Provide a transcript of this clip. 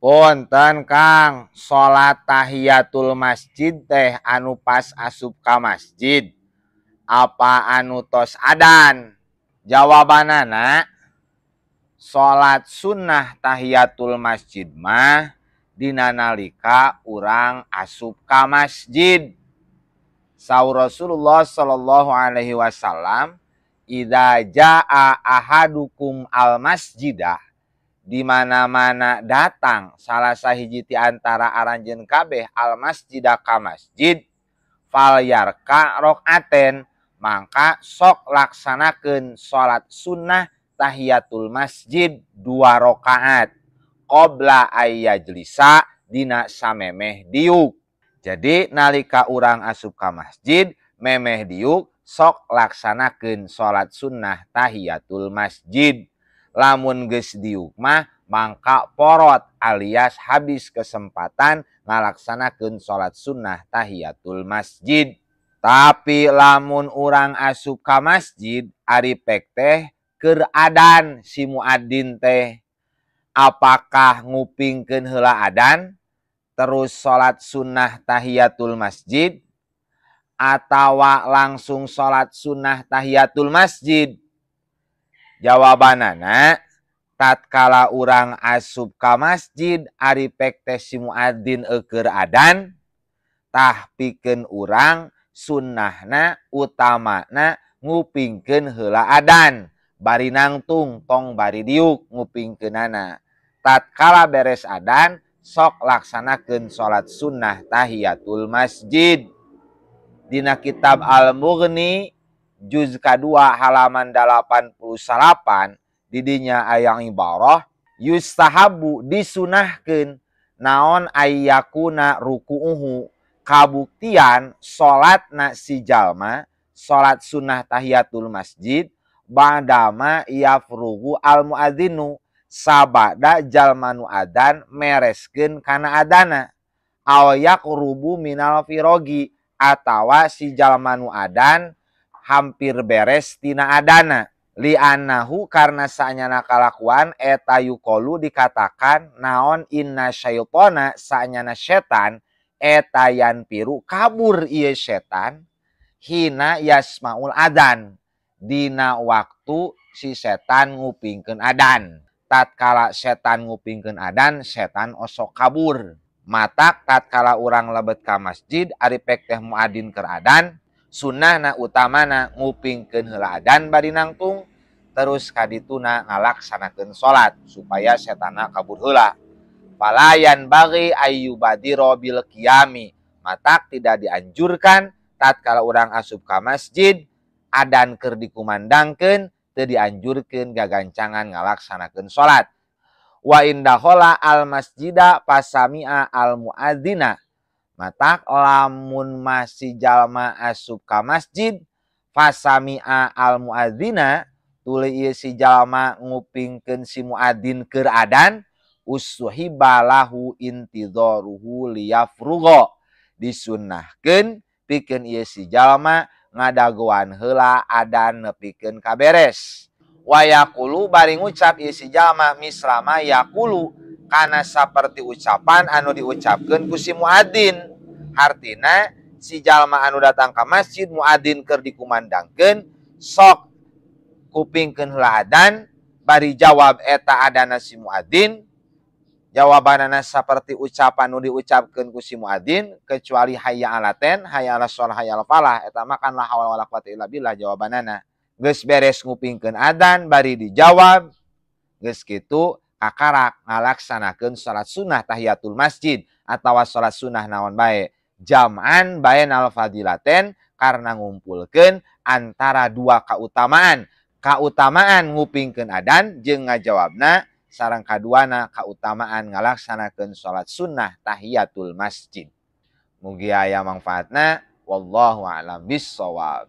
Punten Kang, salat tahiyatul masjid teh anu pas asup ka masjid apa anu tos adan? Jawabanana, salat sunnah tahiyatul masjid mah dina nalika urang asup ka masjid. Saur Rasulullah sallallahu alaihi wasallam, idza jaa ahadukum al masjidah, di mana-mana datang salah sahiji ti antara aranjeun kabeh al masjidah ka masjid, fal yarka rokaaten, mangka sok laksanakeun salat sunnah tahiyatul masjid 2 rakaat qabla ayyajlisa dina samemeh diuk. Jadi nalika urang asup ka masjid memeh diuk sok laksanakeun salat sunnah tahiyatul masjid. Lamun geus diuk mah mangka porot alias habis kesempatan ngalaksanakeun salat sunnah tahiyatul masjid. Tapi lamun urang asup ka masjid ari pek teh keur adan si muadzin teh, apakah ngupingkeun heula adan terus salat sunnah tahiyatul masjid atawa langsung salat sunnah tahiyatul masjid? Jawabanana, tatkala urang asup ka masjid ari pek teh si muadzin eueur adan, tah pikeun urang sunnahna utamana ngupingkeun heula adan bari nangtung tong bari diuk ngupingkeunana. Tatkala beres adan sok laksanakeun salat sunnah tahiyatul masjid. Dina kitab Al-Mughni juz kadua halaman 89 didinya aya ibarah yustahabu disunahkeun naon ayyakuna ruku'uhu, kabuktian salatna si jalma salat sunnah tahiyatul masjid ba'dama yafrugu al muadzinu, sabada jalma nu adan mereskeun kana adana, aw yaqrubu minal firogi, atawa si jalma nu adan hampir beres tina adana. Li'annahu karena saanyana kalakuan eta yuqalu dikatakan naon inna syaitona saanyana setan eta yanpiru kabur ieu setan hina yasmaul adan, dina waktu si setan ngupingkeun adan. Tatkala setan ngupingkeun adan, setan osok kabur. Matak tatkala urang lebet ka masjid ari pek teh muadzin keur adan, sunnahna utamana ngupingkeun heula adan bari nangtung, terus kadituna ngalaksanakeun salat supaya setanna kabur heula. Falayan bagi ayyubadiro bil qiyami, matak tidak dianjurkan tatkala urang asup ka masjid adan keur dikumandangkeun teu dianjurkeun gagancangan ngalaksanakeun salat. Wa indakhala al masjida pasami'a al muadzina, matak lamun masih jalma asup ka masjid fasami'a al muadzina tuluy ieu si jalma ngupingkeun si muadzin keur adan, usuhiba lahu intidharuhu liyafrugha, disunnahkeun pikeun ieu si jalma ngadagoan heula adan nepikeun kaberes. Wa yaqulu bari ngucap ieu si jalma mislama yaqulu kana saperti ucapan anu diucapkeun ku si muadzin. Hartina si jalma anu datang ka masjid muadzin keur dikumandangkeun sok kupingkeun heula adan bari jawab eta adana si muadzin, jawabanana saperti ucapan nu diucapkeun ku si muadzin kecuali hayya alaten hayya ala shalah hayya ala falah, eta mah kan la haula wala quwata illa billah jawabanana. Geus beres ngupingkeun adan bari dijawab geus kitu kakarak ngalaksanakeun salat sunnah tahiyatul masjid atawa salat sunnah naon bae jam'an bainal fadilaten, karena ngumpulkeun antara dua kautamaan, kautamaan ngupingkeun adan jeung ngajawabna sareng kaduana kautamaan ngalaksanakeun salat sunnah tahiyatul masjid. Mugi aya mangfaatna, wallahu a'lam bissawab.